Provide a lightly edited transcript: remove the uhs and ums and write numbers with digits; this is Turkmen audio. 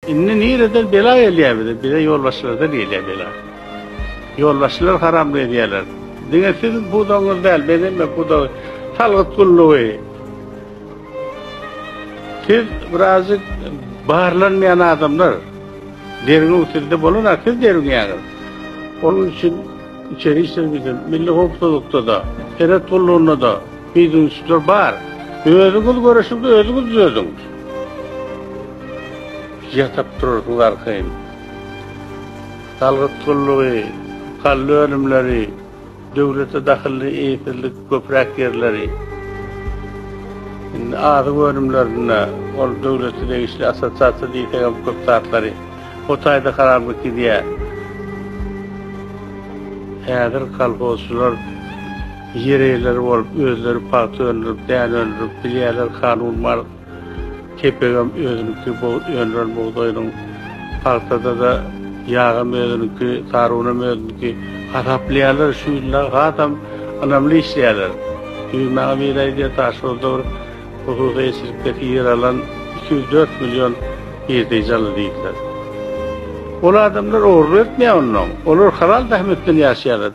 Indi nireden bela gelýär bize? Bize ýolbaşçylardan gelýär bela. Ýolbaşçylar haramlyk edýärler. Diňe siziň pudagyňyz däl, bezenme pudagy, salgyt gullugy. Siz birazjyk barlanmaýan adamlar. Derňew sizde bolan, siz derňeýäňiz. Onuň üçin içeri işler ministrligi, milli howpsuzlykda-da, serhet gullugynda-da bidünçler bar. Özüňiz göreşiň-de özüňiz düzediň. Ýatyp durarsyňyz arkaýyn. Salgyt gullugy, galla önümleri, döwlete dahylly eýesizlik köpräk ýerleri. Indi azyk önümlerinde ol döwlete degişli assosiasiýa diýsegem köp zatlary o taýda haramlyk gidýär. Häzir kolhozçylar ýer eýeleri bolup özleri pagta öndürip, däne öndürip bilýärler, kanun bar. Kepegem özüniňki, öndüren bugdaýynyň, pagtada-da ýagam özüniňki, sarunam özüniňki hasaplaýarlar, şu ýylda hasam ynamly işleýärler. Düýn maňa biri aýdýar, Daşoguzda bir hususy eýeçilikdäki ýer alan 204 million girdeýji aldy diýdiler. Ol adamlar ogurlyk etmeýär onnoň. Olar halal zähmetden ýaşaýarlar.